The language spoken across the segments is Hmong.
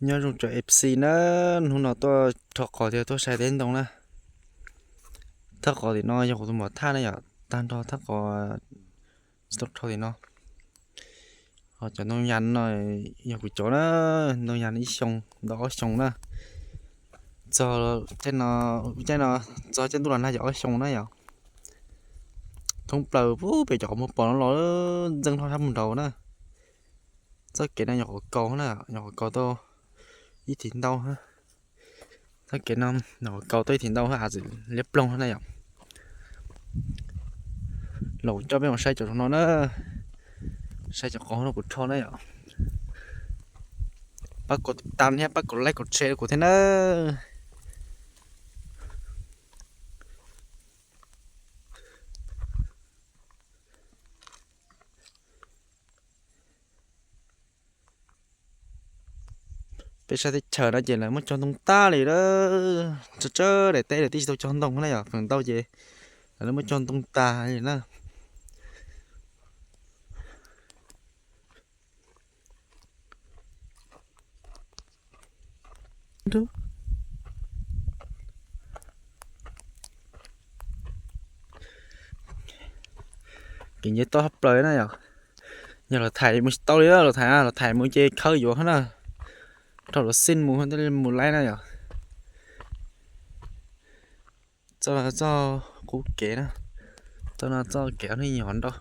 Nyob zoo tsoom F C na, hnub no tuaj rho qos thiab tuaj saib teb ntoo na. Thawj qos tim no yog kuv tus muam thaj na yom, tag nrho thawj qos tsis tau rho tim no. Ho cov ntoo yas no yog kuv cov na, ntoo yas ib xyoo ntau ob xyoo na. Txog caij no, caij no, txog caij ntuj los nag yog ob xyoo na yom. Thoob plaws pem cov qhov muag pom no los ntxeej hlo sab mus nraud na. Txoj kev no nyuam qhuav kaus na, nyuam qhuav kaus tau ib thim ntau. Txoj kev no nyuam qhuav kaus tau ib thim ntau hab, av txwm liab ploog na yom. Los coj peb mus saib cov no na, saib cov qos no kuv rho na yom. Pab kom tiv tam thiab pab kom like kom share rau kuv thiab na. Peb sab teb chaws no ces lawv muab cog ntoo tag li lawm, tsawg tsawg daim teb lawv twb tsis tau cog ntoo na yom, feem ntau ces lawv muab cog ntoo tag li na. Kev nce toj hab plaws na yom. Yog los thaiv mus tsis tau li, los thaiv, los thaiv mus ces khawb yuav na. Rau los xij mus, mus laib na yom. Txoj no txoj qub kev na, txoj no txoj kev ob hnub nyuam nrau.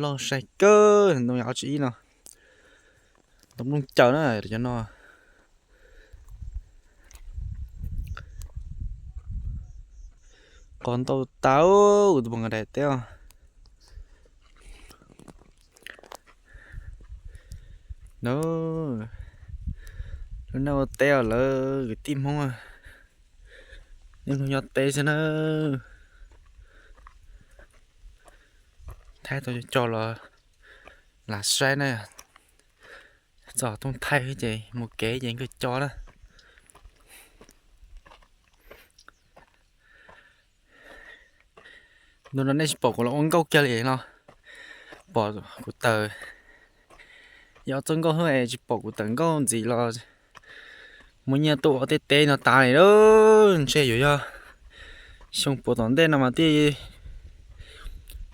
Loj sai kawg, ntoo yas ob tsis ib no, ntoo nplooj caws na cov no. Qos ntau tas, kuv tus poj niam daim teb os. Lub neej ua teb os lawv kwv tij Hmoob, neej nyob teb xwb na. Thaij tau co los lam saib na. Txog tooj thaij ces mus kev ces nkawd co na. Ntu no nej tsis pom kuv los ua nkauj kiag li no, pom kuv tawm, yog txoj nkauj xwb es tsis pom kuv tawm nkauj ntxiv los muaj nyiaj tuaj ua tej teb no tas li lawm. Ntshe yuav yog xyoo puav tom ntej no mas thiaj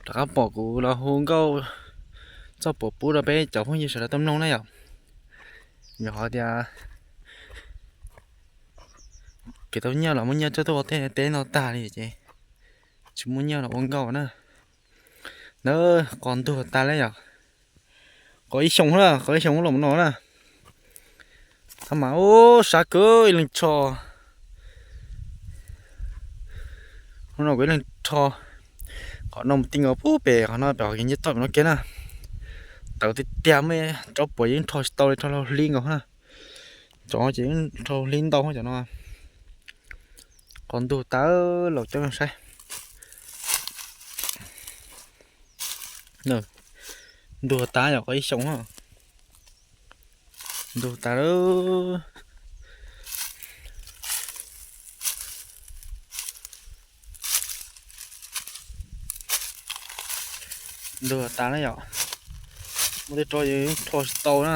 rov qab pom kuv los hu nkauj txoj puav pub rau peb cov phooj ywg sawv daws tau mloog na yom. Yog hais tias kev tau nyiaj los muaj nyiaj tuaj ua tej teb no tag li ces tsis muaj nyiaj los ua nkauj na. Na, qos ntug tas li yom. Qos ib xyoos na, qos ib xyoos los no na. Tab mas ub, sab kawg ib leeg rho. Hnub no kuv ib leeg rho. Qhov no mus ti nkaus pub pem qhov no, pem qhov kev nce toj pem no kiag na. Tawv tiag tiag, muaj rau puav yeej rho tsis tau li, rho hli nkaus na. Cov ces yeej rho hli ntau cov no. Qos ntug tas, los coj saib. Ntug tas yom, qos ib xyoos. Ntug tas lawm. Ntug tas na yom. Muaj tej rau yeej rho tsis tau na.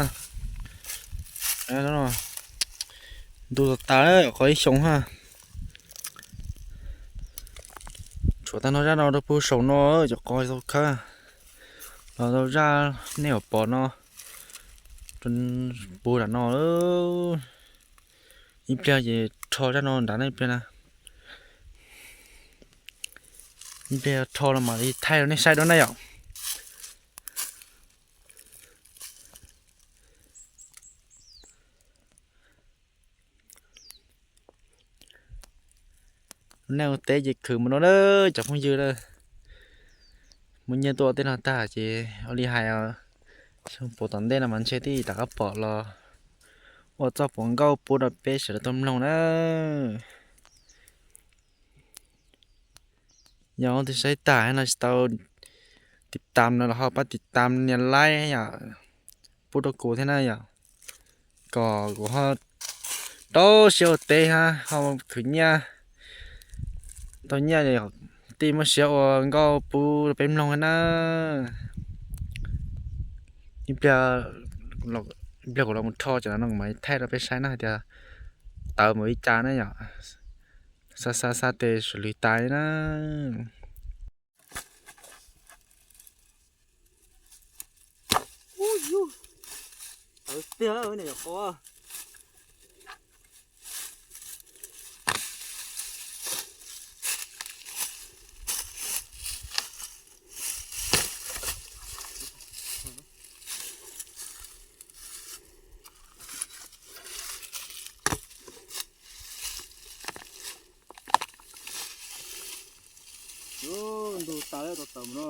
Ntug tas na, qos ib xyoos ha. Tshuav tag nrho zaj no rau puag saum no, cov qos tau khawb. Los tau zaj nej yuav pom no, puag nram no. Ib pliag ces rho zaj no nrad na ib pliag na. Ib pliag rho los mam li thaij rau nej saib dua na yom. Nej ua teb ces khwv mus no na cov phooj ywg na. Muaj nyiaj tuaj ua tej no tag ces ua li hais, xyoo puav tom ntej no mas ntshe twb rov qab pom los ua txoj puav nkauj pub rau peb sawv daws tau mloog na. Yog leej twg saib tas no tsis tau tiv tam no los ho pab tiv tam nias like yom, pub rau kuv thiab na yom, kom kuv ho rau siab ua teb hab ho khwv nyiaj, tau nyiaj tij muaj siab ua nkauj pub rau peb mloog na. Ib pliag, ib pliag kuv los mus rho cov no no kuv mam thaij rau peb saib na hais tias tawv mus li cas na yom. Xa xa xa tes suav lwg tas li na. Tawv tiag, ntug tas lawm, tau tawm mus no.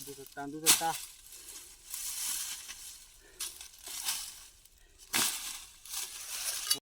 Ntug tas tas, ntug tas tas.